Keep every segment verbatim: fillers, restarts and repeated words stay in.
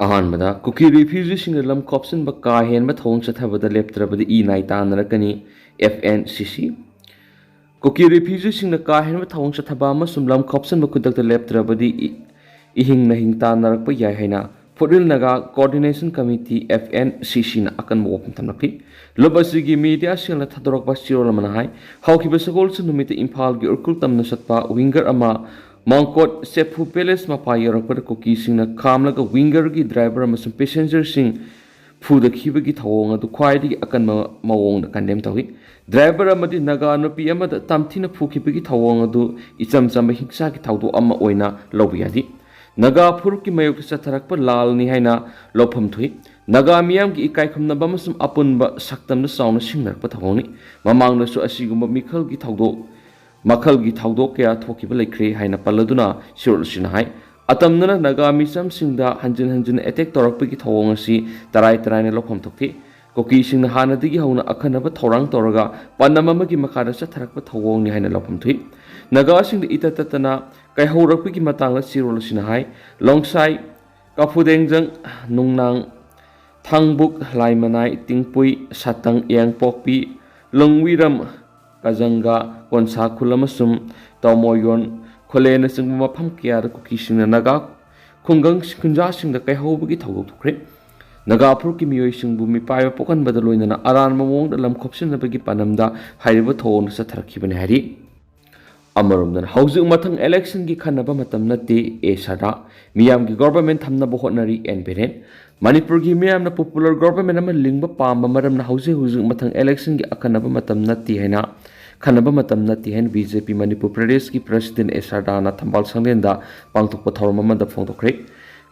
ꯑꯍꯥꯟꯕꯗ, ꯀꯨꯀꯤ ꯔꯤꯐ꯭ꯌꯨꯖꯤꯁꯤꯡꯅ ꯂꯝ ꯈꯣꯞꯆꯤꯟꯕ ꯀꯥ ꯍꯦꯟꯕ ꯊꯧꯑꯣꯡ ꯆꯠꯊꯕꯗ ꯂꯦꯞꯇ꯭ꯔꯕꯗꯤ ꯏ ꯅꯥꯏ ꯇꯥꯟꯅꯔꯛꯀꯅꯤ, F N C C꯫ ꯀꯨꯀꯤ ꯔꯤꯐ꯭ꯌꯨꯖꯤꯁꯤꯡꯅ ꯀꯥ ꯍꯦꯟꯕ ꯊꯧꯑꯣꯡ ꯆꯠꯊꯕ ꯑꯃꯁꯨꯡ ꯂꯝ ꯈꯣꯞꯆꯤꯟꯕ ꯈꯨꯗꯛꯇ ꯂꯦꯞꯇ꯭ꯔꯕꯗꯤ ꯏ-, ꯏꯍꯤꯡ ꯅꯥꯍꯤꯡ ꯇꯥꯟꯅꯔꯛꯄ ꯌꯥꯏ ꯍꯥꯏꯅ foothill Naga coordination committee, F N C C ꯅ ꯑꯀꯟꯕ ꯋꯥꯐꯝ ꯊꯝꯂꯛꯂꯤ꯫ ꯂꯨꯞ ꯑꯁꯤꯒꯤ ꯃꯤꯗꯤꯌꯥ ꯁꯦꯜꯅ ꯊꯥꯗꯣꯔꯛꯄ ꯆꯦꯔꯣꯜ ꯑꯃꯅ ꯍꯥꯏ, ꯍꯧꯈꯤꯕ ꯁꯒꯣꯜꯁꯦꯟ ꯅꯨꯃꯤꯠꯇ ꯏꯝꯐꯥꯜꯒꯤ ꯎꯔꯈꯨꯜ ꯇꯝꯅ ꯆꯠꯄ ꯋꯤꯡꯒꯔ ꯑꯃ ꯃꯥꯡꯀꯣꯠ ꯁꯦꯐꯨ ꯄꯦꯂꯦꯁ ꯃꯄꯥ ꯌꯧꯔꯛꯄꯗ ꯀꯨꯀꯤꯁꯤꯡꯅ ꯈꯥꯝꯂꯒ ꯋꯤꯡꯒꯔꯒꯤ ꯗ꯭ꯔꯥꯏꯚꯔ ꯑꯃꯁꯨꯡ ꯄꯦꯁꯦꯟꯖꯔꯁꯤꯡ ꯐꯨꯗꯈꯤꯕꯒꯤ ꯊꯧꯑꯣꯡ ꯑꯗꯨ ꯈ꯭ꯋꯥꯏꯗꯒꯤ ꯑꯀꯟꯕ ꯃꯑꯣꯡꯗ ꯀꯟꯗꯦꯝ ꯇꯧꯏ꯫ ꯗ꯭ꯔꯥꯏꯚꯔ ꯑꯃꯗꯤ ꯅꯥꯒꯥ ꯅꯨꯄꯤ ꯑꯃꯗ ꯇꯝꯊꯤꯅ ꯐꯨꯈꯤꯕꯒꯤ ꯊꯧꯑꯣꯡ ꯑꯗꯨ ꯏꯆꯝ ꯆꯝꯕ ꯍꯤꯡꯁꯥꯒꯤ ꯊꯧꯗꯣꯛ ꯑꯃ ꯑꯣꯏꯅ ꯂꯧꯕ ꯌꯥꯗꯦ꯫ ꯅꯥꯒꯥ ꯐꯨꯔꯨꯞꯀꯤ ꯃꯥꯌꯣꯛꯇ ꯆꯠꯊꯔꯛꯄ ꯂꯥꯜꯅꯤ ꯍꯥꯏꯅ ꯂꯧꯐꯝ ꯊꯣꯛꯏ꯫ ꯅꯥꯒꯥ ꯃꯤꯌꯥꯝꯒꯤ ꯏꯀꯥꯏ ꯈꯨꯝꯅꯕ ꯑꯃꯁꯨꯡ ꯑꯄꯨꯟꯕ ꯁꯛꯇꯝꯗ ꯆꯥꯎꯅ ꯁꯤꯡꯅꯔꯛꯄ ꯊꯧꯑꯣꯡꯅꯤ꯫ ꯃꯃꯥꯡꯗꯁꯨ ꯑꯁꯤꯒꯨꯝꯕ ꯃꯤꯈꯜꯒꯤ ꯊꯧꯗꯣꯛ, ꯃꯈꯜꯒꯤ ꯊꯧꯗꯣꯛ ꯀꯌꯥ ꯊꯣꯛꯈꯤꯕ ꯂꯩꯈ꯭ꯔꯦ ꯍꯥꯏꯅ ꯄꯜꯂꯗꯨꯅ ꯆꯦꯔꯣꯜ ꯑꯁꯤꯅ ꯍꯥꯏ, ꯑꯇꯝꯅꯅ ꯅꯥꯒꯥ ꯃꯤꯆꯝꯁꯤꯡꯗ ꯍꯟꯖꯤꯟ ꯍꯟꯖꯤꯟ ꯑꯦꯇꯦꯛ ꯇꯧꯔꯛꯄꯒꯤ ꯊꯧꯑꯣꯡ ꯑꯁꯤ ꯇꯔꯥꯏ ꯇꯔꯥꯏꯅ ꯂꯧꯐꯝ ꯊꯣꯛꯈꯤ꯫ ꯀꯨꯀꯤꯁꯤꯡꯅ ꯍꯥꯟꯅꯗꯒꯤ ꯍꯧꯅ ꯑꯈꯟꯅꯕ ꯊꯧꯔꯥꯡ ꯇꯧꯔꯒ ꯄꯥꯟꯗꯝ ꯑꯃꯒꯤ ꯃꯈꯥꯗ ꯆꯠꯊꯔꯛꯄ ꯊꯧꯑꯣꯡꯅꯤ ꯍꯥꯏꯅ ꯂꯧꯐꯝ ꯊꯣꯛꯏ꯫ ꯅꯥꯒꯥꯁꯤꯡꯗ ꯏꯇꯠ ꯇꯠꯇꯅ ꯀꯥꯏꯍꯧꯔꯛꯄꯒꯤ ꯃꯇꯥꯡꯗ ꯆꯦꯔꯣꯜ ꯑꯁꯤꯅ ꯍꯥꯏ, ꯂꯣꯡꯁꯥꯏ, ꯀꯥꯐꯨꯗꯦꯡꯖꯪ, ꯅꯨꯡꯅꯥꯡ, ꯊꯥꯡꯕꯨꯛ, ꯂꯥꯏꯃꯅꯥꯏ, ꯇꯤꯡꯄꯨꯏ, ꯁꯥꯇꯪ, ꯌꯥꯡꯄꯣꯛꯄꯤ, ꯂꯣꯡꯋꯤꯔꯝ, ꯀꯖꯪꯒꯥ, ꯀꯣꯟꯁꯥ ꯈꯨꯜ ꯑꯃꯁꯨꯡ ꯇꯥꯎꯃꯣꯌꯣꯟ, ꯈꯣꯂꯦꯅꯆꯤꯡꯕ ꯃꯐꯝ ꯀꯌꯥꯗ ꯀꯨꯀꯤꯁꯤꯡꯅ ꯅꯥꯒꯥ ꯈꯨꯡꯒꯪ ꯈꯨꯟꯖꯥꯁꯤꯡꯗ ꯀꯥꯏꯍꯧꯕꯒꯤ ꯊꯧꯗꯣꯛ ꯊꯣꯛꯈ꯭ꯔꯦ꯫ ꯅꯥꯒꯥ ꯐꯨꯔꯨꯞꯀꯤ ꯃꯤꯑꯣꯏꯁꯤꯡꯕꯨ ꯃꯤꯄꯥꯏꯕ ꯄꯣꯛꯍꯟꯕꯗ ꯂꯣꯏꯅꯅ ꯑꯔꯥꯟꯕ ꯃꯑꯣꯡꯗ ꯂꯝ ꯈꯣꯞꯆꯤꯟꯅꯕꯒꯤ ꯄꯥꯟꯗꯝꯗ ꯍꯥꯏꯔꯤꯕ ꯊꯧꯑꯣꯡꯗꯨ ꯆꯠꯊꯔꯛꯈꯤꯕꯅꯤ ꯍꯥꯏꯔꯤ꯫ ꯑꯃꯔꯣꯝꯗꯅ ꯍꯧꯖꯤꯛ ꯃꯊꯪ ꯏꯂꯦꯛꯁꯟꯒꯤ ꯈꯟꯅꯕ ꯃꯇꯝ ꯅꯠꯇꯦ, ꯑꯦ ꯁꯔꯗꯥ꯫ ꯃꯤꯌꯥꯝꯒꯤ ꯒꯣꯚꯔꯟꯃꯦꯟꯠ ꯊꯝꯅꯕ ꯍꯣꯠꯅꯔꯤ, ꯑꯦꯟ ꯕꯤꯔꯦꯟ꯫ ꯃꯅꯤꯄꯨꯔꯒꯤ ꯃꯤꯌꯥꯝꯅ ꯄꯣꯄꯨꯂꯔ ꯒꯣꯚꯔꯟꯃꯦꯟꯠ ꯑꯃ ꯂꯤꯡꯕ ꯄꯥꯝꯕ ꯃꯔꯝꯅ ꯍꯧꯖꯤꯛ ꯍꯧꯖꯤꯛ ꯃꯊꯪ ꯏꯂꯦꯛꯁꯟꯒꯤ ꯑꯈꯟꯅꯕ ꯃꯇꯝ ꯅꯠꯇꯦ ꯍꯥꯏꯅ, ꯈꯟꯅꯕ ꯃꯇꯝ ꯅꯠꯇꯦ ꯍꯥꯏꯅ ꯕꯤ ꯖꯦ ꯄꯤ ꯃꯅꯤꯄꯨꯔ ꯄ꯭ꯔꯗꯦꯁꯀꯤ ꯄ꯭ꯔꯁꯤꯗꯦꯟꯠ ꯑꯦ ꯁꯔꯗꯥꯅ ꯊꯝꯕꯥꯜ ꯁꯪꯂꯦꯟꯗ ꯄꯥꯡꯊꯣꯛꯄ ꯊꯧꯔꯝ ꯑꯃꯗ ꯐꯣꯡꯗꯣꯛꯈ꯭ꯔꯦ꯫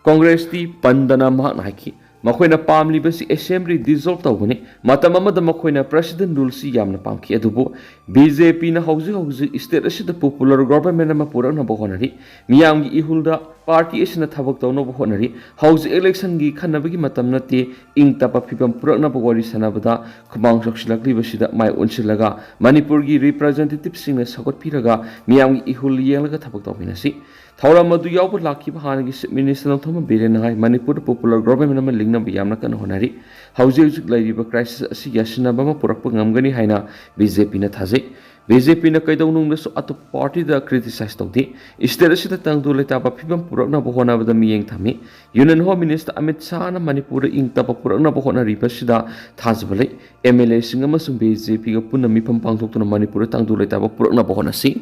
ꯀꯣꯡꯒ꯭ꯔꯦꯁꯇꯤ ꯄꯟꯗꯅ ꯃꯍꯥꯛꯅ ꯍꯥꯏꯈꯤ, ꯃꯈꯣꯏꯅ ꯄꯥꯝꯂꯤꯕꯁꯤ ꯑꯦꯁꯦꯝꯕ꯭ꯂꯤ ꯗꯤꯖꯣꯜꯕ ꯇꯧꯕꯅꯤ꯫ ꯃꯇꯝ ꯑꯃꯗ ꯃꯈꯣꯏꯅ ꯄ꯭ꯔꯁꯤꯗꯦꯟꯠ ꯔꯨꯜꯁꯤ ꯌꯥꯝꯅ ꯄꯥꯝꯈꯤ, ꯑꯗꯨꯕꯨ ꯕꯤ ꯖꯦ ꯄꯤꯅ ꯍꯧꯖꯤꯛ ꯍꯧꯖꯤꯛ ꯁ꯭ꯇꯦꯠ ꯑꯁꯤꯗ ꯄꯣꯄꯨꯂꯔ ꯒꯣꯚꯔꯟꯃꯦꯟꯠ ꯑꯃ ꯄꯨꯔꯛꯅꯕ ꯍꯣꯠꯅꯔꯤ꯫ ꯃꯤꯌꯥꯝꯒꯤ ꯏꯍꯨꯜꯗ ꯄꯥꯔꯇꯤ ꯑꯁꯤꯅ ꯊꯕꯛ ꯇꯧꯅꯕ ꯍꯣꯠꯅꯔꯤ꯫ ꯍꯧꯖꯤꯛ ꯏꯂꯦꯛꯁꯟꯒꯤ ꯈꯟꯅꯕꯒꯤ ꯃꯇꯝ ꯅꯠꯇꯦ꯫ ꯏꯪ ꯇꯞꯄ ꯐꯤꯕꯝ ꯄꯨꯔꯛꯅꯕ ꯋꯥꯔꯤ ꯁꯥꯟꯅꯕꯗ ꯈꯨꯃꯥꯡ ꯆꯥꯎꯁꯤꯜꯂꯛꯂꯤꯕꯁꯤꯗ ꯃꯥꯏ ꯑꯣꯟꯁꯤꯜꯂꯒ ꯃꯅꯤꯄꯨꯔꯒꯤ ꯔꯤꯄ꯭ꯔꯖꯦꯟꯇꯦꯇꯤꯚꯁꯤꯡꯅ ꯁꯧꯒꯠꯄꯤꯔꯒ ꯃꯤꯌꯥꯝꯒꯤ ꯏꯍꯨꯜ ꯌꯦꯡꯂꯒ ꯊꯕꯛ ꯇꯧꯃꯤꯟꯅꯁꯤ꯫ ꯊꯧꯔꯝ ꯑꯗꯨ ꯌꯥꯎꯕ ꯂꯥꯛꯈꯤꯕ ꯍꯥꯟꯅꯒꯤ Chief Minister ꯅꯣꯡꯊꯣꯝꯕꯝ ꯕꯤꯔꯦꯟꯅ ꯍꯥꯏ, ꯃꯅꯤꯄꯨꯔꯗ popular government ꯑꯃ ꯂꯤꯡꯅꯕ ꯌꯥꯝꯅ ꯀꯟꯅ ꯍꯣꯠꯅꯔꯤ꯫ ꯍꯧꯖꯤꯛ ꯍꯧꯖꯤꯛ ꯂꯩꯔꯤꯕ crisis ꯑꯁꯤꯒꯤ ꯑꯁꯤꯟꯅꯕ ꯑꯃ ꯄꯨꯔꯛꯄ ꯉꯝꯒꯅꯤ ꯍꯥꯏꯅ BJPꯅ ꯊꯥꯖꯩ꯫ BJPꯅ ꯀꯩꯗꯧꯅꯨꯡꯗꯁꯨ ꯑꯇꯣꯞꯄ partyꯗ criticize ꯇꯧꯗꯦ꯫ State ꯑꯁꯤꯗ ꯇꯪꯗꯨ ꯂꯩꯇꯥꯕ ꯐꯤꯕꯝ ꯄꯨꯔꯛꯅꯕ ꯍꯣꯠꯅꯕꯗ ꯃꯤꯠꯌꯦꯡ ꯊꯝꯃꯤ꯫ Union Home Minister ꯑꯃꯤꯠ ꯁꯥꯍꯅ ꯃꯅꯤꯄꯨꯔꯗ ꯏꯪ ꯇꯞꯄ ꯄꯨꯔꯛꯅꯕ ꯍꯣꯠꯅꯔꯤꯕꯁꯤꯗ ꯊꯥꯖꯕ ꯂꯩ꯫ MLAꯁꯤꯡ ꯑꯃꯁꯨꯡ BJPꯒ ꯄꯨꯟꯅ ꯃꯤꯐꯝ ꯄꯥꯡꯊꯣꯛꯇꯨꯅ ꯃꯅꯤꯄꯨꯔꯗ ꯇꯪꯗꯨ ꯂꯩꯇꯥꯕ ꯄꯨꯔꯛꯅꯕ ꯍꯣꯠꯅꯁꯤ꯫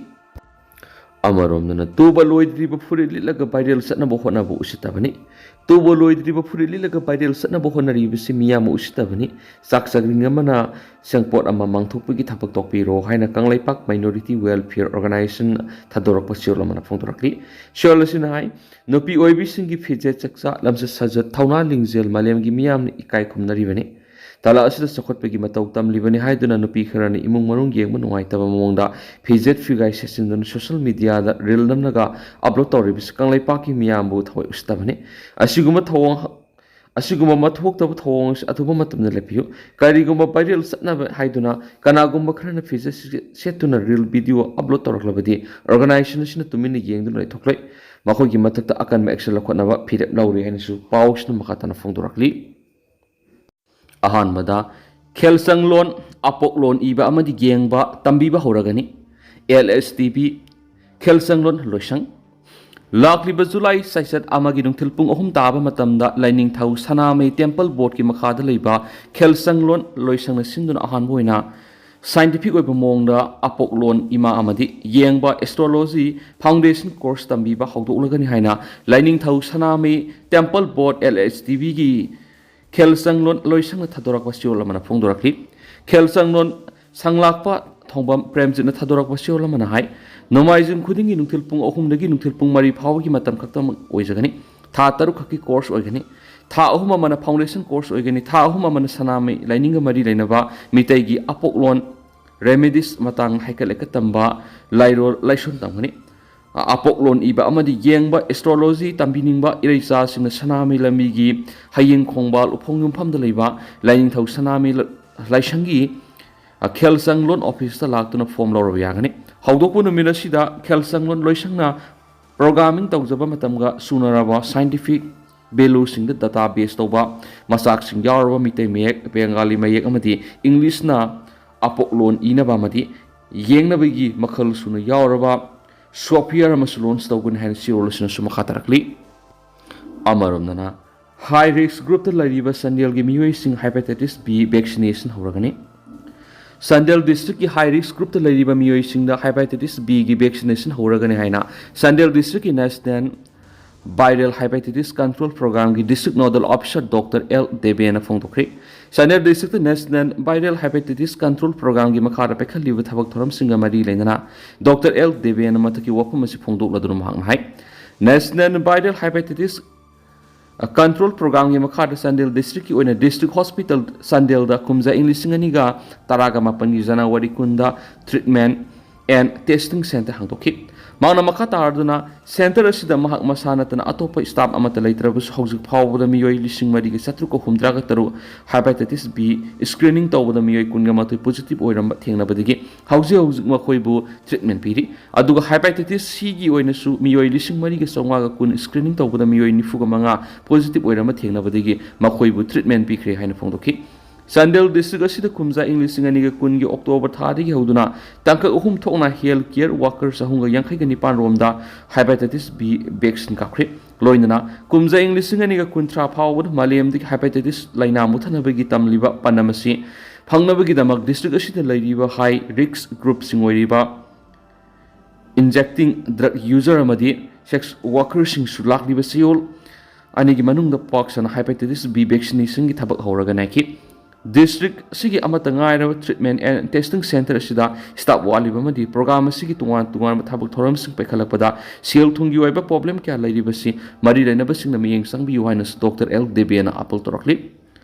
ꯑꯃꯔꯣꯝꯗꯅ, ꯇꯨꯕ ꯂꯣꯏꯗ꯭ꯔꯤꯕ ꯐꯨꯔꯤꯠ ꯂꯤꯠꯂꯒ viral ꯆꯠꯅꯕ ꯍꯣꯠꯅꯕ ꯎꯁꯤꯠꯇꯕꯅꯤ꯫ ꯇꯨꯕ ꯂꯣꯏꯗ꯭ꯔꯤꯕ ꯐꯨꯔꯤꯠ ꯂꯤꯠꯂꯒ viral ꯆꯠꯅꯕ ꯍꯣꯠꯅꯔꯤꯕꯁꯤ ꯃꯤꯌꯥꯝꯕꯨ ꯎꯁꯤꯠꯇꯕꯅꯤ꯫ ꯆꯥꯛ ꯆꯥꯛꯔꯤꯡ ꯑꯃꯅ ꯁꯦꯡꯄꯣꯠ ꯑꯃ ꯃꯥꯡꯊꯣꯛꯄꯒꯤ ꯊꯕꯛ ꯇꯧꯕꯤꯔꯣ ꯍꯥꯏꯅ ꯀꯪꯂꯩꯄꯥꯛ Minority Welfare Organization ꯊꯥꯗꯣꯔꯛꯄ ꯆꯦꯔꯣꯜ ꯑꯃꯅ ꯐꯣꯡꯗꯣꯔꯛꯂꯤ꯫ ꯆꯦꯔꯣꯜ ꯑꯁꯤꯅ ꯍꯥꯏ, ꯅꯨꯄꯤ ꯑꯣꯏꯕꯤꯁꯤꯡꯒꯤ ꯐꯤꯖꯦꯠ ꯆꯛꯆꯥ, ꯂꯝꯆꯠ ꯁꯥꯖꯠ, ꯊꯧꯅꯥ ꯂꯤꯡꯖꯦꯜ ꯃꯥꯂꯦꯝꯒꯤ ꯃꯤꯌꯥꯝꯅ ꯏꯀꯥꯏ ꯈꯨꯝꯅꯔꯤꯕꯅꯤ꯫ ꯇꯥꯂꯥ ꯑꯁꯤꯗ ꯆꯥꯎꯈꯠꯄꯒꯤ ꯃꯇꯧ ꯇꯝꯂꯤꯕꯅꯤ ꯍꯥꯏꯗꯨꯅ ꯅꯨꯄꯤ ꯈꯔꯅ ꯏꯃꯨꯡ ꯃꯅꯨꯡ ꯌꯦꯡꯕ ꯅꯨꯡꯉꯥꯏꯇꯕ ꯃꯑꯣꯡꯗ ꯐꯤꯖꯦꯠ ꯐꯤꯒꯥꯏ ꯁꯦꯠꯆꯤꯟꯗꯨꯅ social mediaꯗ reel ꯅꯝꯂꯒ upload ꯇꯧꯔꯤꯕꯁꯤ ꯀꯪꯂꯩꯄꯥꯛꯀꯤ ꯃꯤꯌꯥꯝꯕꯨ ꯊꯑꯣꯏ ꯎꯁꯤꯠꯇꯕꯅꯤ꯫ ꯑꯁꯤꯒꯨꯝꯕ ꯊꯧꯑꯣꯡ ꯑꯁꯤꯒꯨꯝꯕ ꯃꯊꯧ ꯇꯧꯕ ꯊꯧꯑꯣꯡ ꯑꯁꯤ ꯑꯊꯨꯕ ꯃꯇꯝꯗ ꯂꯦꯞꯄꯤꯌꯨ꯫ ꯀꯔꯤꯒꯨꯝꯕ viral ꯆꯠꯅꯕ ꯍꯥꯏꯗꯨꯅ ꯀꯅꯥꯒꯨꯝꯕ ꯈꯔꯅ ꯐꯤꯖꯦꯠ ꯁꯦꯠꯇꯨꯅ reel video upload ꯇꯧꯔꯛꯂꯕꯗꯤ organization ꯑꯁꯤꯅ ꯇꯨꯃꯤꯟꯅ ꯌꯦꯡꯗꯨꯅ ꯂꯩꯊꯣꯛꯂꯣꯏ꯫ ꯃꯈꯣꯏꯒꯤ ꯃꯊꯛꯇ ꯑꯀꯟꯕ action ꯂꯧꯈꯠꯅꯕ ꯐꯤꯔꯦꯞ ꯂꯧꯔꯤ ꯍꯥꯏꯅꯁꯨ ꯄꯥꯎꯁꯤꯅ ꯃꯈꯥ ꯇꯥꯅ ꯐꯣꯡꯗꯣꯔꯛꯂꯤ꯫ ꯑꯍꯥꯟꯕꯗ, ꯈꯦꯜꯁꯪꯂꯣꯟ, ꯑꯄꯣꯛꯂꯣꯟ ꯏꯕ ꯑꯃꯗꯤ ꯌꯦꯡꯕ ꯇꯝꯕꯤꯕ ꯍꯧꯔꯒꯅꯤ꯫ LSTB ꯈꯦꯜꯁꯪꯂꯣꯟ ꯂꯣꯏꯁꯪ꯫ ꯂꯥꯛꯂꯤꯕ ꯖꯨꯂꯥꯏ ꯆꯩꯆꯠ ꯑꯃꯒꯤ ꯅꯨꯡꯊꯤꯜ ꯄꯨꯡ ꯑꯍꯨꯝ ꯇꯥꯕ ꯃꯇꯝꯗ ꯂꯥꯏꯅꯤꯡꯊꯧ ꯁꯅꯥꯃꯍꯤ Temple Boardꯀꯤ ꯃꯈꯥꯗ ꯂꯩꯕ ꯈꯦꯜꯁꯪꯂꯣꯟ ꯂꯣꯏꯁꯪꯅ ꯁꯤꯟꯗꯨꯅ ꯑꯍꯥꯟꯕ ꯑꯣꯏꯅ scientific ꯑꯣꯏꯕ ꯃꯑꯣꯡꯗ ꯑꯄꯣꯛꯂꯣꯟ ꯏꯃꯥ ꯑꯃꯗꯤ ꯌꯦꯡꯕ astrology foundation course ꯇꯝꯕꯤꯕ ꯍꯧꯗꯣꯛꯂꯒꯅꯤ ꯍꯥꯏꯅ ꯂꯥꯏꯅꯤꯡꯊꯧ ꯁꯅꯥꯃꯍꯤ Temple Board, LSTBꯒꯤ ꯈꯦꯜꯁꯪꯂꯣꯟ ꯂꯣꯏꯁꯪꯅ ꯊꯥꯗꯣꯔꯛꯄ ꯆꯦꯔꯣꯜ ꯑꯃꯅ ꯐꯣꯡꯗꯣꯔꯛꯂꯤ꯫ ꯈꯦꯜꯁꯪꯂꯣꯟ ꯁꯪꯂꯥꯛꯄ ꯊꯣꯡꯕꯝ ꯄ꯭ꯔꯦꯝꯖꯤꯠꯅ ꯊꯥꯗꯣꯔꯛꯄ ꯆꯦꯔꯣꯜ ꯑꯃꯅ ꯍꯥꯏ, ꯅꯣꯡꯃꯥꯏꯖꯤꯡ ꯈꯨꯗꯤꯡꯒꯤ ꯅꯨꯡꯊꯤꯜ ꯄꯨꯡ ꯑꯍꯨꯝꯗꯒꯤ ꯅꯨꯡꯊꯤꯜ ꯄꯨꯡ ꯃꯔꯤ ꯐꯥꯎꯕꯒꯤ ꯃꯇꯝ ꯈꯛꯇꯃꯛ ꯑꯣꯏꯖꯒꯅꯤ꯫ ꯊꯥ ꯇꯔꯨꯛ ꯈꯛꯀꯤ course ꯑꯣꯏꯒꯅꯤ꯫ ꯊꯥ ꯑꯍꯨꯝ ꯑꯃꯅ foundation course ꯑꯣꯏꯒꯅꯤ꯫ ꯊꯥ ꯑꯍꯨꯝ ꯑꯃꯅ ꯁꯅꯥꯃꯍꯤ ꯂꯥꯏꯅꯤꯡꯒ ꯃꯔꯤ ꯂꯩꯅꯕ ꯃꯤꯇꯩꯒꯤ ꯑꯄꯣꯛꯂꯣꯟ remedies ꯃꯇꯥꯡ ꯍꯩꯀꯠ ꯂꯩꯀꯠ ꯇꯝꯕ, ꯂꯥꯏꯔꯣꯜ ꯂꯥꯏꯁꯣꯟ ꯇꯝꯒꯅꯤ꯫ ꯑꯄꯣꯛꯂꯣꯟ ꯏꯕ ꯑꯃꯗꯤ ꯌꯦꯡꯕ, astrology ꯇꯝꯕꯤꯅꯤꯡꯕ ꯏꯔꯩꯆꯥꯁꯤꯡꯅ ꯁꯅꯥꯃꯍꯤ ꯂꯝꯕꯤꯒꯤ ꯍꯌꯤꯡ ꯈꯣꯡꯕꯥꯜ ꯎꯐꯣꯡ ꯌꯨꯝꯐꯝꯗ ꯂꯩꯕ ꯂꯥꯏꯅꯤꯡꯊꯧ ꯁꯅꯥꯃꯍꯤ ꯂ-, ꯂꯥꯏꯁꯪꯒꯤ, ꯑ, ꯈꯦꯜꯁꯪꯂꯣꯟ officeꯇ ꯂꯥꯛꯇꯨꯅ form ꯂꯧꯔꯕ ꯌꯥꯒꯅꯤ꯫ ꯍꯧꯗꯣꯛꯄ ꯅꯨꯃꯤꯠ ꯑꯁꯤꯗ ꯈꯦꯜꯁꯪꯂꯣꯟ ꯂꯣꯏꯁꯪꯅ Programming ꯇꯧꯖꯕ ꯃꯇꯝꯒ ꯆꯨꯅꯔꯕ scientific valueꯁꯤꯡꯗ data base ꯇꯧꯕ, ꯃꯆꯥꯛꯁꯤꯡ ꯌꯥꯎꯔꯕ ꯃꯤꯇꯩ ꯃꯌꯦꯛ, ꯕꯦꯡꯒꯥꯂꯤ ꯃꯌꯦꯛ ꯑꯃꯗꯤ Englishꯅ ꯑꯄꯣꯛꯂꯣꯟ ꯏꯅꯕ ꯑꯃꯗꯤ ꯌꯦꯡꯅꯕꯒꯤ ꯃꯈꯜ ꯁꯨꯅ ꯌꯥꯎꯔꯕ software ꯑꯃꯁꯨ launch ꯇꯧꯒꯅꯤ ꯍꯥꯏꯅ ꯁꯤꯔꯣꯜ ꯑꯁꯤꯅꯁꯨ ꯃꯈꯥ ꯇꯥꯔꯛꯂꯤ꯫ ꯑꯃꯔꯣꯝꯗꯅ, high risk groupꯇ ꯂꯩꯔꯤꯕ ꯆꯥꯟꯗꯦꯜꯒꯤ ꯃꯤꯑꯣꯏꯁꯤꯡ hepatitis B vaccination ꯍꯧꯔꯒꯅꯤ꯫ Chandel districtꯀꯤ high risk groupꯇ ꯂꯩꯔꯤꯕ ꯃꯤꯑꯣꯏꯁꯤꯡꯗ hepatitis Bꯒꯤ vaccination ꯍꯧꯔꯒꯅꯤ ꯍꯥꯏꯅ Chandel districtꯀꯤ National Viral Hepatitis Control Programꯒꯤ district nodal officer Doctor L ꯗꯦꯕꯦꯅ ꯐꯣꯡꯗꯣꯛꯈ꯭ꯔꯤ꯫ Chandel districtꯇ National Viral Hepatitis Control Programꯒꯤ ꯃꯈꯥꯗ ꯄꯥꯏꯈꯠꯂꯤꯕ ꯊꯕꯛ ꯊꯧꯔꯝꯁꯤꯡꯒ ꯃꯔꯤ ꯂꯩꯅꯅ Doctor L ꯗꯦꯕꯦꯅ ꯃꯊꯛꯀꯤ ꯋꯥꯐꯝ ꯑꯁꯤ ꯐꯣꯡꯗꯣꯛꯂꯗꯨꯅ ꯃꯍꯥꯛꯅ ꯍꯥꯏ, National Viral Hepatitis Control Programꯒꯤ ꯃꯈꯥꯗ ꯆꯥꯟꯗꯦꯜ districtꯀꯤ ꯑꯣꯏꯅ district hospital ꯆꯥꯟꯗꯦꯜꯗ ꯀꯨꯝꯖꯥ ꯏꯪ ꯂꯤꯁꯤꯡ ꯑꯅꯤꯒ ꯇꯔꯥꯒ ꯃꯥꯄꯟꯒꯤ January ꯀꯨꯟꯗ treatment and testing centre ꯍꯥꯡꯗꯣꯛꯈꯤ꯫ ꯃꯍꯥꯛꯅ ꯃꯈꯥ ꯇꯥꯔꯗꯨꯅ, centre ꯑꯁꯤꯗ ꯃꯍꯥꯛ ꯃꯁꯥ ꯅꯠꯇꯅ ꯑꯇꯣꯞꯄ staff ꯑꯃꯠꯇ ꯂꯩꯇ꯭ꯔꯕꯁꯨ, ꯍꯧꯖꯤꯛ ꯐꯥꯎꯕꯗ ꯃꯤꯑꯣꯏ ꯂꯤꯁꯤꯡ ꯃꯔꯤꯒ ꯆꯥꯇ꯭ꯔꯨꯛꯀ ꯍꯨꯝꯗ꯭ꯔꯥꯒ ꯇꯔꯨꯛ hepatitis B screening ꯇꯧꯕꯗ ꯃꯤꯑꯣꯏ ꯀꯨꯟꯒ ꯃꯥꯊꯣꯏ positive ꯑꯣꯏꯔꯝꯕ ꯊꯦꯡꯅꯕꯗꯒꯤ ꯍꯧꯖꯤꯛ ꯍꯧꯖꯤꯛ ꯃꯈꯣꯏꯕꯨ treatment ꯄꯤꯔꯤ꯫ ꯑꯗꯨꯒ hepatitis Cꯒꯤ ꯑꯣꯏꯅꯁꯨ ꯃꯤꯑꯣꯏ ꯂꯤꯁꯤꯡ ꯃꯔꯤꯒ ꯆꯥꯝꯃꯉꯥꯒ ꯀꯨꯟ screening ꯇꯧꯕꯗ ꯃꯤꯑꯣꯏ ꯅꯤꯐꯨꯒ ꯃꯉꯥ positive ꯑꯣꯏꯔꯝꯕ ꯊꯦꯡꯅꯕꯗꯒꯤ ꯃꯈꯣꯏꯕꯨ treatment ꯄꯤꯈ꯭ꯔꯦ ꯍꯥꯏꯅ ꯐꯣꯡꯗꯣꯛꯈꯤ꯫ ꯆꯥꯟꯗꯦꯜ district ꯑꯁꯤꯗ ꯀꯨꯝꯖꯥ ꯏꯪ ꯂꯤꯁꯤꯡ ꯑꯅꯤꯒ ꯀꯨꯟꯒꯤ October ꯊꯥꯗꯒꯤ ꯍꯧꯗꯨꯅ ꯇꯥꯡꯀꯛ ꯑꯍꯨꯝ ꯊꯣꯛꯅ health care worker ꯆꯍꯨꯝꯒ ꯌꯥꯡꯈꯩꯒ ꯅꯤꯄꯥꯟ ꯔꯣꯝꯗ hepatitis B vaccine ꯀꯥꯞꯈ꯭ꯔꯤ꯫ ꯂꯣꯏꯅꯅ ꯀꯨꯝꯖꯥ ꯏꯪ ꯂꯤꯁꯤꯡ ꯑꯅꯤꯒ ꯀꯨꯟꯊ꯭ꯔꯥ ꯐꯥꯎꯕꯗ ꯃꯥꯂꯦꯝꯗꯒꯤ hepatitis ꯂꯥꯏꯅꯥ ꯃꯨꯠꯊꯅꯕꯒꯤ ꯇꯝꯂꯤꯕ ꯄꯥꯟꯗꯝ ꯑꯁꯤ ꯐꯪꯅꯕꯒꯤꯗꯃꯛ district ꯑꯁꯤꯗ ꯂꯩꯔꯤꯕ high risk groupꯁꯤꯡ ꯑꯣꯏꯔꯤꯕ injecting drug user ꯑꯃꯗꯤ sex workerꯁꯤꯡꯁꯨ ꯂꯥꯛꯂꯤꯕ ꯆꯌꯣꯜ ꯑꯅꯤꯒꯤ ꯃꯅꯨꯡꯗ ꯄꯥꯛ ꯁꯟꯅ hepatitis B vaccinationꯒꯤ ꯊꯕꯛ ꯍꯧꯔꯒꯅꯤ ꯍꯥꯏꯈꯤ꯫ District ꯑꯁꯤꯒꯤ ꯑꯃꯠꯇ ꯉꯥꯏꯔꯕ treatment and testing centre ꯑꯁꯤꯗ staff ꯋꯥꯠꯂꯤꯕ ꯑꯃꯗꯤ program ꯑꯁꯤꯒꯤ ꯇꯣꯉꯥꯟ ꯇꯣꯉꯥꯟꯕ ꯊꯕꯛ ꯊꯧꯔꯝꯁꯤꯡ ꯄꯥꯏꯈꯠꯂꯛꯄꯗ ꯁꯦꯜ ꯊꯨꯝꯒꯤ ꯑꯣꯏꯕ problem ꯀꯌꯥ ꯂꯩꯔꯤꯕꯁꯤ ꯃꯔꯤ ꯂꯩꯅꯕꯁꯤꯡꯅ ꯃꯤꯠꯌꯦꯡ ꯆꯪꯕꯤꯌꯨ ꯍꯥꯏꯅꯁꯨ Doctor L ꯗꯦꯕꯦꯅ appeal ꯇꯧꯔꯛꯂꯤ꯫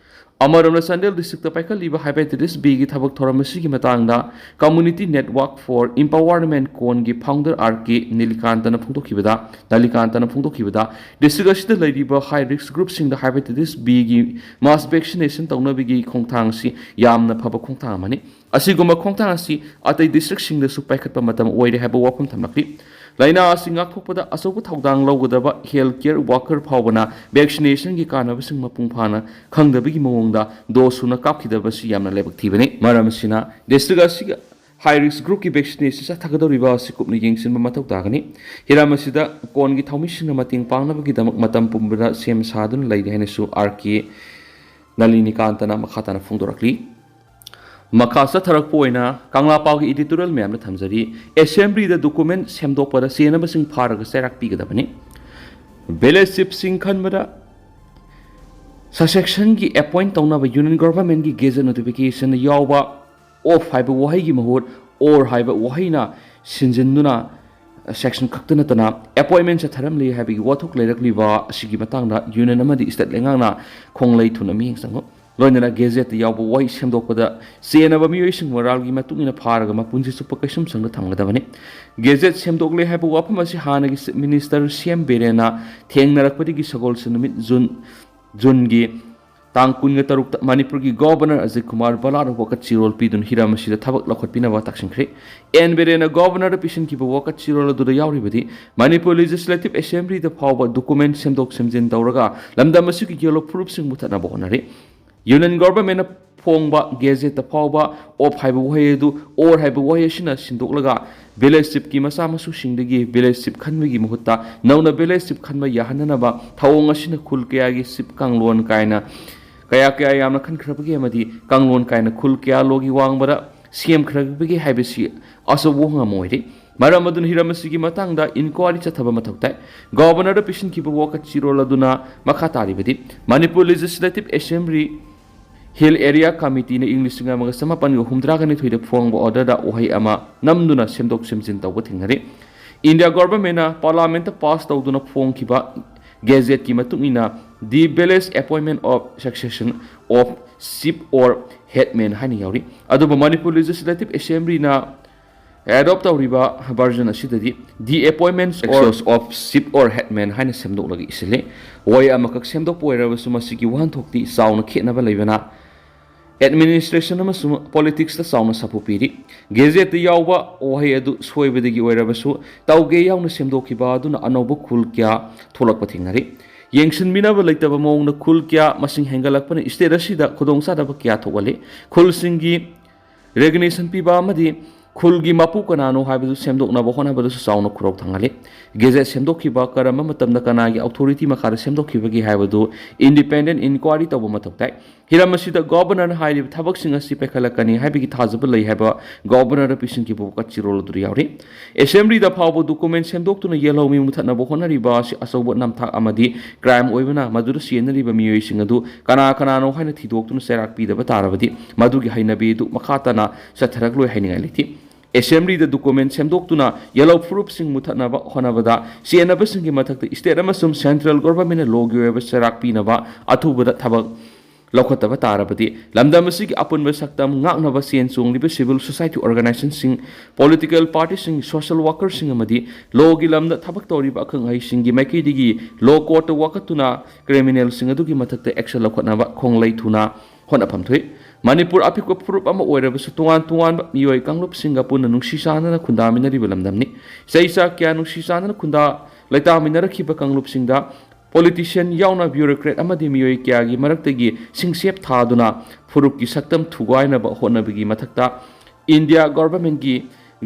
ꯑꯃꯔꯣꯝꯗ ꯆꯥꯟꯗꯦꯜ districtꯇ ꯄꯥꯏꯈꯠꯂꯤꯕ hepatitis Bꯒꯤ ꯊꯕꯛ ꯊꯧꯔꯝ ꯑꯁꯤꯒꯤ ꯃꯇꯥꯡꯗ Community Network for Empowerment ꯀꯣꯟꯒꯤ founder R K ꯅꯤꯂꯤꯀꯥꯟꯇꯅ ꯐꯣꯡꯗꯣꯛꯈꯤꯕꯗ, ꯅꯂꯤꯀꯥꯟꯇꯅ ꯐꯣꯡꯗꯣꯛꯈꯤꯕꯗ, district ꯑꯁꯤꯗ ꯂꯩꯔꯤꯕ high risk groupꯁꯤꯡꯗ hepatitis Bꯒꯤ mass vaccination ꯇꯧꯅꯕꯒꯤ ꯈꯣꯡꯊꯥꯡ ꯑꯁꯤ ꯌꯥꯝꯅ ꯐꯕ ꯈꯣꯡꯊꯥꯡ ꯑꯃꯅꯤ꯫ ꯑꯁꯤꯒꯨꯝꯕ ꯈꯣꯡꯊꯥꯡ ꯑꯁꯤ ꯑꯇꯩ districtꯁꯤꯡꯗꯁꯨ ꯄꯥꯏꯈꯠꯄ ꯃꯇꯝ ꯑꯣꯏꯔꯦ ꯍꯥꯏꯕ ꯋꯥꯐꯝ ꯊꯝꯂꯛꯂꯤ꯫ ꯂꯥꯏꯅꯥ ꯑꯁꯤ ꯉꯥꯛꯊꯣꯛꯄꯗ ꯑꯆꯧꯕ ꯊꯧꯗꯥꯡ ꯂꯧꯒꯗꯕ health care worker ꯐꯥꯎꯕꯅ vaccinationꯒꯤ ꯀꯥꯟꯅꯕꯁꯤꯡ ꯃꯄꯨꯡ ꯐꯥꯅ ꯈꯪꯗꯕꯒꯤ ꯃꯑꯣꯡꯗ dose ꯁꯨꯅ ꯀꯥꯞꯈꯤꯗꯕꯁꯤ ꯌꯥꯝꯅ ꯂꯥꯏꯕꯛ ꯊꯤꯕꯅꯤ꯫ ꯃꯔꯝ ꯑꯁꯤꯅ district ꯑꯁꯤꯒꯤ high risk groupꯀꯤ vaccination ꯆꯠꯊꯒꯗꯧꯔꯤꯕ ꯑꯁꯤ ꯀꯨꯞꯅ ꯌꯦꯡꯁꯤꯟꯕ ꯃꯊꯧ ꯇꯥꯒꯅꯤ꯫ ꯍꯤꯔꯝ ꯑꯁꯤꯗ CONꯒꯤ ꯊꯧꯃꯤꯁꯤꯡꯅ ꯃꯇꯦꯡ ꯄꯥꯡꯅꯕꯒꯤꯗꯃꯛ ꯃꯇꯝ ꯄꯨꯝꯕꯗ ꯁꯦꯝ ꯁꯥꯗꯨꯅ ꯂꯩꯔꯤ ꯍꯥꯏꯅꯁꯨ ꯑꯥꯔ ꯀꯦ ꯅꯂꯤꯅꯤꯀꯥꯟꯇꯅ ꯃꯈꯥ ꯇꯥꯅ ꯐꯣꯡꯗꯣꯔꯛꯂꯤ꯫ ꯃꯈꯥ ꯆꯠꯊꯔꯛꯄ ꯑꯣꯏꯅ ꯀꯪꯂꯥ ꯄꯥꯎꯒꯤ editorial ꯃꯌꯥꯝꯗ ꯊꯝꯖꯔꯤ꯫ Assemblyꯗ document ꯁꯦꯝꯗꯣꯛꯄꯗ ꯆꯦꯟꯅꯕꯁꯤꯡ ꯐꯥꯔꯒ ꯆꯩꯔꯥꯛ ꯄꯤꯒꯗꯕꯅꯤ꯫ Village chiefꯁꯤꯡ ꯈꯟꯕꯗ successionꯒꯤ appoint ꯇꯧꯅꯕ union governmentꯀꯤ gazette notification ꯌꯥꯎꯕ of ꯍꯥꯏꯕ ꯋꯥꯍꯩꯒꯤ ꯃꯍꯨꯠ or ꯍꯥꯏꯕ ꯋꯥꯍꯩꯅ ꯁꯤꯟꯖꯤꯟꯗꯨꯅ succession ꯈꯛꯇ ꯅꯠꯇꯅ appointment ꯆꯠꯊꯔꯝꯂꯦ ꯍꯥꯏꯕꯒꯤ ꯋꯥꯊꯣꯛ ꯂꯩꯔꯛꯂꯤꯕ ꯑꯁꯤꯒꯤ ꯃꯇꯥꯡꯗ union ꯑꯃꯗꯤ state ꯂꯩꯉꯥꯛꯅ ꯈꯣꯡꯂꯩ ꯊꯨꯅ ꯃꯤꯠꯌꯦꯡ ꯆꯪꯉꯨ꯫ ꯂꯣꯏꯅꯅ gazetteꯇ ꯌꯥꯎꯕ ꯋꯥꯍꯩ ꯁꯦꯝꯗꯣꯛꯄꯗ ꯆꯦꯟꯅꯕ ꯃꯤꯑꯣꯏꯁꯤꯡ ꯃꯣꯔꯥꯜꯒꯤ ꯃꯇꯨꯡ ꯏꯟꯅ ꯐꯥꯔꯒ ꯃꯄꯨꯟꯁꯤ ꯆꯨꯞꯄ ꯀꯩꯁꯨꯝꯁꯪꯗ ꯊꯝꯒꯗꯕꯅꯤ꯫ Gazette ꯁꯦꯝꯗꯣꯛꯂꯦ ꯍꯥꯏꯕ ꯋꯥꯐꯝ ꯑꯁꯤ ꯍꯥꯟꯅꯒꯤ Chief Minister ꯁꯤ ꯑꯦꯝ ꯕꯤꯔꯦꯟꯅ ꯊꯦꯡꯅꯔꯛꯄꯗꯒꯤ ꯁꯒꯣꯜꯁꯦꯟ ꯅꯨꯃꯤꯠ ꯖꯨꯟ, ꯖꯨꯟꯒꯤ ꯇꯥꯡ ꯀꯨꯟꯒ ꯇꯔꯨꯛꯇ ꯃꯅꯤꯄꯨꯔꯒꯤ Governor ꯑꯖꯤꯠ ꯀꯨꯃꯥꯔ ꯚꯜꯂꯥꯗ ꯋꯥꯀꯠ ꯆꯤꯔꯣꯜ ꯄꯤꯗꯨꯅ ꯍꯤꯔꯝ ꯑꯁꯤꯗ ꯊꯕꯛ ꯂꯧꯈꯠꯄꯤꯅꯕ ꯇꯛꯁꯤꯟꯈ꯭ꯔꯦ꯫ ꯑꯦꯟ ꯕꯤꯔꯦꯟꯅ Governorꯗ ꯄꯤꯁꯤꯟꯈꯤꯕ ꯋꯥꯀꯠ ꯆꯤꯔꯣꯜ ꯑꯗꯨꯗ ꯌꯥꯎꯔꯤꯕꯗꯤ ꯃꯅꯤꯄꯨꯔ Legislative Assemblyꯗ ꯐꯥꯎꯕ document ꯁꯦꯝꯗꯣꯛ ꯁꯦꯝꯖꯤꯟ ꯇꯧꯔꯒ ꯂꯝꯗꯝ ꯑꯁꯤꯒꯤ ꯌꯦꯜꯂꯣ ꯐꯨꯔꯨꯞꯁꯤꯡ ꯃꯨꯊꯠꯅꯕ ꯍꯣꯠꯅꯔꯤ꯫ Union Governmentꯅ ꯐꯣꯡꯕ gazetteꯇ ꯐꯥꯎꯕ of ꯍꯥꯏꯕ ꯋꯥꯍꯩ ꯑꯗꯨ or ꯍꯥꯏꯕ ꯋꯥꯍꯩ ꯑꯁꯤꯅ ꯁꯤꯟꯗꯣꯛꯂꯒ village chiefꯀꯤ ꯃꯆꯥ ꯃꯁꯨꯁꯤꯡꯗꯒꯤ village chief ꯈꯟꯕꯒꯤ ꯃꯍꯨꯠꯇ ꯅꯧꯅ village chief ꯈꯟꯕ ꯌꯥꯍꯟꯅꯅꯕ ꯊꯧꯑꯣꯡ ꯑꯁꯤꯅ ꯈꯨꯜ ꯀꯌꯥꯒꯤ chief ꯀꯥꯡꯂꯣꯟ ꯀꯥꯏꯅ ꯀꯌꯥ ꯀꯌꯥ ꯌꯥꯝꯅ ꯈꯟꯈ꯭ꯔꯕꯒꯦ ꯑꯃꯗꯤ ꯀꯥꯡꯂꯣꯟ ꯀꯥꯏꯅ ꯈꯨꯜ ꯀꯌꯥ ꯂꯣꯒꯤ ꯋꯥꯡꯃꯗ ꯁꯦꯝꯈ꯭ꯔꯕꯒꯦ ꯍꯥꯏꯕꯁꯤ ꯑꯆꯧꯕ ꯋꯥꯍꯪ ꯑꯃ ꯑꯣꯏꯔꯤ꯫ ꯃꯔꯝ ꯑꯗꯨꯅ ꯍꯤꯔꯝ ꯑꯁꯤꯒꯤ ꯃꯇꯥꯡꯗ inquiry ꯆꯠꯊꯕ ꯃꯊꯧ ꯇꯥꯏ꯫ Governorꯗ ꯄꯤꯁꯤꯟꯈꯤꯕ ꯋꯥꯀꯠ ꯆꯤꯔꯣꯜ ꯑꯗꯨꯅ ꯃꯈꯥ ꯇꯥꯔꯤꯕꯗꯤ, Manipur Legislative Assembly Hill Area Committeeꯅ ꯏꯪ ꯂꯤꯁꯤꯡ ꯑꯃꯒ ꯆꯃꯥꯄꯟꯒ ꯍꯨꯝꯗ꯭ꯔꯥꯒ ꯅꯤꯊꯣꯏꯗ ꯐꯣꯡꯕ orderꯗ ꯋꯥꯍꯩ ꯑꯃ ꯅꯝꯗꯨꯅ ꯁꯦꯝꯗꯣꯛ ꯁꯦꯝꯖꯤꯟ ꯇꯧꯕ ꯊꯦꯡꯅꯔꯤ꯫ India Governmentꯅ Parliamentꯇ pass ꯇꯧꯗꯨꯅ ꯐꯣꯡꯈꯤꯕ gazetteꯀꯤ ꯃꯇꯨꯡ ꯏꯟꯅ the village appointment of succession of chief or headman ꯍꯥꯏꯅ ꯌꯥꯎꯔꯤ꯫ ꯑꯗꯨꯕꯨ ꯃꯅꯤꯄꯨꯔ Legislative Assemblyꯅ adopt ꯇꯧꯔꯤꯕ version ꯑꯁꯤꯗꯗꯤ the appointments or of chief or headman ꯍꯥꯏꯅ ꯁꯦꯝꯗꯣꯛꯂꯒ ꯏꯁꯤꯜꯂꯤ꯫ ꯋꯥꯍꯩ ꯑꯃꯈꯛ ꯁꯦꯝꯗꯣꯛꯄ ꯑꯣꯏꯔꯕꯁꯨ ꯃꯁꯤꯒꯤ ꯋꯥꯍꯟꯊꯣꯛꯇꯤ ꯆꯥꯎꯅ ꯈꯦꯠꯅꯕ ꯂꯩꯕꯅ ꯑꯦꯗꯃꯤꯅꯤꯁꯇ꯭ꯔꯦꯁꯟ ꯑꯃꯁꯨꯡ ꯄꯣꯂꯤꯇꯤꯛꯁꯇ ꯆꯥꯎꯅ ꯁꯥꯐꯨ ꯄꯤꯔꯤ꯫ ꯒꯦꯖꯦꯠꯇ ꯌꯥꯎꯕ ꯋꯥꯍꯩ ꯑꯗꯨ ꯁꯣꯏꯕꯗꯒꯤ ꯑꯣꯏꯔꯕꯁꯨ ꯇꯧꯒꯦ ꯌꯥꯎꯅ ꯁꯦꯝꯗꯣꯛꯈꯤꯕ ꯑꯗꯨꯅ ꯑꯅꯧꯕ ꯈꯨꯜ ꯀꯌꯥ ꯊꯣꯛꯂꯛꯄ ꯊꯦꯡꯅꯔꯤ꯫ ꯌꯦꯡꯁꯤꯟꯕꯤꯅꯕ ꯂꯩꯇꯕ ꯃꯑꯣꯡꯗ ꯈꯨꯜ ꯀꯌꯥ ꯃꯁꯤꯡ ꯍꯦꯟꯒꯠꯂꯛꯄꯅ ꯁ꯭ꯇꯦꯠ ꯑꯁꯤꯗ ꯈꯨꯗꯣꯡꯆꯥꯗꯕ ꯀꯌꯥ ꯊꯣꯛꯍꯜꯂꯤ꯫ ꯈꯨꯜꯁꯤꯡꯒꯤ ꯔꯦꯀꯒꯅꯤꯁꯟ ꯄꯤꯕ ꯑꯃꯗꯤ ꯈꯨꯜꯒꯤ ꯃꯄꯨ ꯀꯅꯥꯅꯣ ꯍꯥꯏꯕꯗꯨ ꯁꯦꯝꯗꯣꯛꯅꯕ ꯍꯣꯠꯅꯕꯗꯁꯨ ꯆꯥꯎꯅ ꯈꯨꯔꯧ ꯊꯥꯡꯍꯜꯂꯤ꯫ ꯒꯦꯖꯦꯠ ꯁꯦꯝꯗꯣꯛꯈꯤꯕ ꯀꯔꯝꯕ ꯃꯇꯝꯗ ꯀꯅꯥꯒꯤ ꯑꯣꯊꯣꯔꯤꯇꯤ ꯃꯈꯥꯗ ꯁꯦꯝꯗꯣꯛꯈꯤꯕꯒꯦ ꯍꯥꯏꯕꯗꯨ ꯏꯟꯗꯤꯄꯦꯟꯗꯦꯟ ꯏꯟꯀ꯭ꯋꯥꯏꯔꯤ ꯇꯧꯕ ꯃꯊꯧ ꯇꯥꯏ꯫ ꯍꯤꯔꯝ ꯑꯁꯤꯗ ꯒꯣꯚꯔꯅꯔꯅ ꯍꯥꯏꯔꯤꯕ ꯊꯕꯛꯁꯤꯡ ꯑꯁꯤ ꯄꯥꯏꯈꯠꯂꯛꯀꯅꯤ ꯍꯥꯏꯕꯒꯤ ꯊꯥꯖꯕ ꯂꯩ ꯍꯥꯏꯕ ꯒꯣꯚꯔꯅꯔꯗ ꯄꯤꯁꯤꯟꯈꯤꯕ ꯋꯥꯀꯠ ꯆꯤꯔꯣꯜ ꯑꯗꯨ ꯌꯥꯎꯔꯤ꯫ ꯑꯦꯁꯦꯝꯕ꯭ꯂꯤꯗ ꯐꯥꯎꯕ ꯗꯣꯀꯨꯃꯦꯟ ꯁꯦꯝꯗꯣꯛꯇꯨꯅ ꯌꯦꯜꯍꯧꯃꯤ ꯃꯨꯊꯠꯅꯕ ꯍꯣꯠꯅꯔꯤꯕ ꯑꯁꯤ ꯑꯆꯧꯕ ꯅꯝꯊꯥꯛ ꯑꯃꯗꯤ ꯀ꯭ꯔꯥꯏꯝ ꯑꯣꯏꯕꯅ, ꯃꯗꯨꯗ ꯆꯦꯟꯅꯔꯤꯕ ꯃꯤꯑꯣꯏꯁꯤꯡ ꯑꯗꯨ ꯀꯅꯥ ꯀꯅꯥꯅꯣ ꯍꯥꯏꯅ ꯊꯤꯗꯣꯛꯇꯨꯅ ꯆꯩꯔꯥꯛ ꯄꯤꯗꯕ ꯇꯥꯔꯕꯗꯤ ꯃꯗꯨꯒꯤ ꯍꯩꯅꯕꯤ ꯑꯗꯨ ꯃꯈꯥ ꯇꯥꯅ ꯆꯠꯊꯔꯛꯂꯣꯏ ꯍꯥꯏꯅꯤꯡꯉꯥꯏ ꯂꯩꯇꯦ꯫ ꯑꯦꯁꯦꯝꯕ꯭ꯂꯤꯗ ꯗꯣꯀꯨꯃꯦꯟ ꯁꯦꯝꯗꯣꯛꯇꯨꯅ ꯌꯦꯜꯍꯧ ꯐꯨꯔꯨꯞꯁꯤꯡ ꯃꯨꯊꯠꯅꯕ ꯍꯣꯠꯅꯕꯗ ꯆꯦꯟꯅꯕꯁꯤꯡꯒꯤ ꯃꯊꯛꯇ ꯁ꯭ꯇꯦꯠ ꯑꯃꯁꯨꯡ ꯁꯦꯟꯇ꯭ꯔꯦꯜ ꯒꯣꯚꯔꯟꯃꯦꯟꯠꯅ ꯂꯣꯒꯤ ꯑꯣꯏꯕ ꯆꯩꯔꯥꯛ ꯄꯤꯅꯕ ꯑꯊꯨꯕꯗ ꯊꯕꯛ ꯂꯧꯈꯠꯇꯕ ꯇꯥꯔꯕꯗꯤ ꯂꯝꯗꯝ ꯑꯁꯤꯒꯤ ꯑꯄꯨꯟꯕ ꯁꯛꯇꯝ ꯉꯥꯛꯅꯕ ꯆꯦꯟ ꯆꯣꯡꯂꯤꯕ ꯁꯤꯚꯤꯜ ꯁꯣꯁꯥꯏꯇꯤ ꯑꯣꯔꯒꯅꯥꯏꯖꯦꯁꯟꯁꯤꯡ, ꯄꯣꯂꯤꯇꯤꯀꯦꯜ ꯄꯥꯔꯇꯤꯁꯤꯡ, ꯁꯣꯁꯤꯌꯦꯜ ꯋꯥꯔꯀꯔꯁꯤꯡ ꯑꯃꯗꯤ ꯂꯣꯒꯤ ꯂꯝꯗ ꯊꯕꯛ ꯇꯧꯔꯤꯕ ꯑꯈꯪ ꯑꯍꯩꯁꯤꯡꯒꯤ ꯃꯥꯏꯀꯩꯗꯒꯤ ꯂꯣ ꯀꯣꯔꯠꯇ ꯋꯥꯀꯠꯇꯨꯅ ꯀ꯭ꯔꯤꯃꯤꯅꯦꯜꯁꯤꯡ ꯑꯗꯨꯒꯤ ꯃꯊꯛꯇ ꯑꯦꯛꯁꯟ ꯂꯧꯈꯠꯅꯕ ꯈꯣꯡꯂꯩ ꯊꯨꯅ ꯍꯣꯠꯅꯐꯝ ꯊꯣꯛꯏ꯫ ꯃꯅꯤꯄꯨꯔ ꯑꯄꯤꯛꯄ ꯐꯨꯔꯨꯞ ꯑꯃ ꯑꯣꯏꯔꯕꯁꯨ ꯇꯣꯉꯥꯟ ꯇꯣꯉꯥꯟꯕ ꯃꯤꯑꯣꯏ ꯀꯥꯡꯂꯨꯞꯁꯤꯡꯒ ꯄꯨꯟꯅ ꯅꯨꯡꯁꯤ ꯆꯥꯟꯅꯅ ꯈꯨꯟꯗꯥꯃꯤꯟꯅꯔꯤꯕ ꯂꯝꯗꯝꯅꯤ꯫ ꯆꯍꯤ ꯆꯥ ꯀꯌꯥ ꯅꯨꯡꯁꯤ ꯆꯥꯟꯅꯅ ꯈꯨꯟꯗꯥ ꯂꯩꯇꯥꯃꯤꯟꯅꯔꯛꯈꯤꯕ ꯀꯥꯡꯂꯨꯞꯁꯤꯡꯗ ꯄꯣꯂꯤꯇꯤꯁꯤꯌꯟ ꯌꯥꯎꯅ ꯕ꯭ꯌꯨꯔꯣꯀ꯭ꯔꯦꯠ ꯑꯃꯗꯤ ꯃꯤꯑꯣꯏ ꯀꯌꯥꯒꯤ ꯃꯔꯛꯇꯒꯤ ꯁꯤꯡꯁꯦꯞ ꯊꯥꯗꯨꯅ ꯐꯨꯔꯨꯞꯀꯤ ꯁꯛꯇꯝ ꯊꯨꯒꯥꯏꯅꯕ ꯍꯣꯠꯅꯕꯒꯤ ꯃꯊꯛꯇ ꯏꯟꯗꯤꯌꯥ ꯒꯣꯚꯔꯟꯃꯦꯟꯠꯀꯤ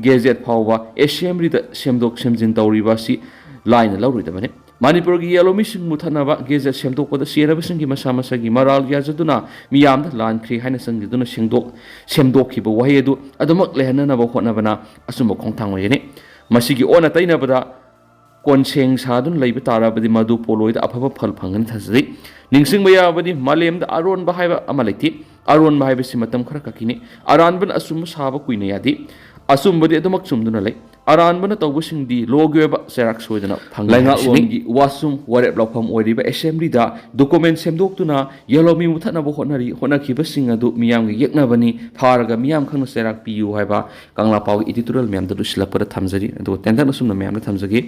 ꯒꯦꯖꯦꯠ ꯐꯥꯎꯕ ꯑꯦꯁꯦꯝꯕ꯭ꯂꯤꯗ ꯁꯦꯝꯗꯣꯛ ꯁꯦꯝꯖꯤꯟ ꯇꯧꯔꯤꯕ ꯑꯁꯤ ꯂꯥꯏꯅ ꯂꯧꯔꯣꯏꯗꯕꯅꯤ꯫ ꯃꯅꯤꯄꯨꯔꯒꯤ ꯌꯦꯜꯍꯧꯃꯤꯁꯤꯡ ꯃꯨꯊꯠꯅꯕ ꯒꯦꯖꯦꯠ ꯁꯦꯝꯗꯣꯛꯄꯗ ꯆꯦꯟꯅꯕꯁꯤꯡꯒꯤ ꯃꯁꯥ ꯃꯁꯥꯒꯤ ꯃꯔꯥꯜ ꯌꯥꯖꯗꯨꯅ ꯃꯤꯌꯥꯝꯗ ꯂꯥꯟꯈ꯭ꯔꯦ ꯍꯥꯏꯅ ꯆꯪꯖꯗꯨꯅ ꯁꯦꯡꯗꯣꯛ-, ꯁꯦꯝꯗꯣꯛꯈꯤꯕ ꯋꯥꯍꯩ ꯑꯗꯨ ꯑꯗꯨꯃꯛ ꯂꯩꯍꯟꯅꯅꯕ ꯍꯣꯠꯅꯕꯅ ꯑꯆꯨꯝꯕ ꯈꯣꯡꯊꯥꯡ ꯑꯣꯏꯒꯅꯤ꯫ ꯃꯁꯤꯒꯤ ꯑꯣꯟꯅ ꯇꯩꯅꯕꯗ ꯀꯣꯟꯁꯦꯡ ꯁꯥꯗꯨꯅ ꯂꯩꯕ ꯇꯥꯔꯕꯗꯤ ꯃꯗꯨ ꯄꯣꯂꯣꯏꯗ ꯑꯐꯕ ꯐꯜ ꯐꯪꯒꯅꯤ ꯊꯥꯖꯖꯩ꯫ ꯅꯤꯡꯁꯤꯡꯕ ꯌꯥꯕꯗꯤ ꯃꯥꯂꯦꯝꯗ ꯑꯔꯣꯟꯕ ꯍꯥꯏꯕ ꯑꯃ ꯂꯩꯇꯦ꯫ ꯑꯔꯣꯟꯕ ꯍꯥꯏꯕꯁꯤ ꯃꯇꯝ ꯈꯔ ꯈꯛꯀꯤꯅꯤ꯫ ꯑꯔꯥꯟꯕꯅ ꯑꯆꯨꯝꯕ ꯁꯥꯕ ꯀꯨꯏꯅ ꯌꯥꯗꯦ꯫ ꯑꯆꯨꯝꯕꯗꯤ ꯑꯗꯨꯃꯛ ꯆꯨꯝꯗꯨꯅ ꯂꯩ꯫ ꯑꯔꯥꯟꯕꯅ ꯇꯧꯕꯁꯤꯡꯗꯤ ꯂꯣꯒꯤ ꯑꯣꯏꯕ ꯆꯩꯔꯥꯛ ꯁꯣꯏꯗꯅ ꯐꯪꯒꯅꯤ ꯍꯥꯏꯕꯁꯤꯅꯤ꯫ ꯂꯩꯉꯥꯛꯂꯣꯟꯒꯤ ꯋꯥꯁꯨꯝ ꯋꯥꯔꯦꯞ ꯂꯧꯐꯝ ꯑꯣꯏꯔꯤꯕ ꯑꯦꯁꯦꯝꯕ꯭ꯂꯤꯗ ꯗꯣꯀꯨꯃꯦꯟ ꯁꯦꯝꯗꯣꯛꯇꯨꯅ ꯌꯦꯜꯍꯧꯃꯤ ꯃꯨꯊꯠꯅꯕ ꯍꯣꯠꯅꯔꯤ꯫ ꯍꯣꯠꯅꯈꯤꯕꯁꯤꯡ ꯑꯗꯨ ꯃꯤꯌꯥꯝꯒ ꯌꯦꯛꯅꯕꯅꯤ, ꯐꯥꯔꯒ ꯃꯤꯌꯥꯝ ꯈꯪꯅ ꯆꯩꯔꯥꯛ ꯄꯤꯌꯨ ꯍꯥꯏꯕ ꯀꯪꯂꯥ ꯄꯥꯎꯒꯤ ꯏꯗꯤꯇꯣꯔꯤꯌꯦꯜ ꯃꯌꯥꯝꯗ ꯂꯣꯏꯁꯤꯜꯂꯛꯄꯗ ꯊꯝꯖꯔꯤ꯫ ꯑꯗꯨꯒ ꯇꯦꯟꯇꯛꯅ ꯁꯨꯝꯅ ꯃꯌꯥꯝꯗ ꯊꯝꯖꯒꯦ꯫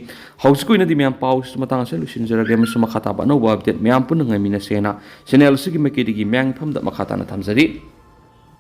ꯍꯧꯖꯤꯛꯀꯤ ꯑꯣꯏꯅꯗꯤ ꯃꯌꯥꯝ ꯄꯥꯎꯁꯤꯁꯨ ꯃꯇꯥꯡ ꯑꯁꯤꯗ ꯂꯣꯏꯁꯤꯟꯖꯔꯒꯦ ꯑꯃꯁꯨꯡ ꯃꯈꯥ ꯇꯥꯕ ꯑꯅꯧꯕ ꯑꯞꯗꯦꯠ ꯃꯌꯥꯝ ꯄꯨꯟꯅ ꯉꯥꯏꯃꯤꯟꯅꯁꯦꯅ ꯆꯦꯅꯦꯜ ꯑꯁꯤꯒꯤ ꯃꯥꯏꯀꯩꯗꯒꯤ ꯃꯌꯥꯝꯒꯤ ꯐꯝꯗ ꯃꯈꯥ ꯇꯥꯅ ꯊꯝꯖꯔꯤ꯫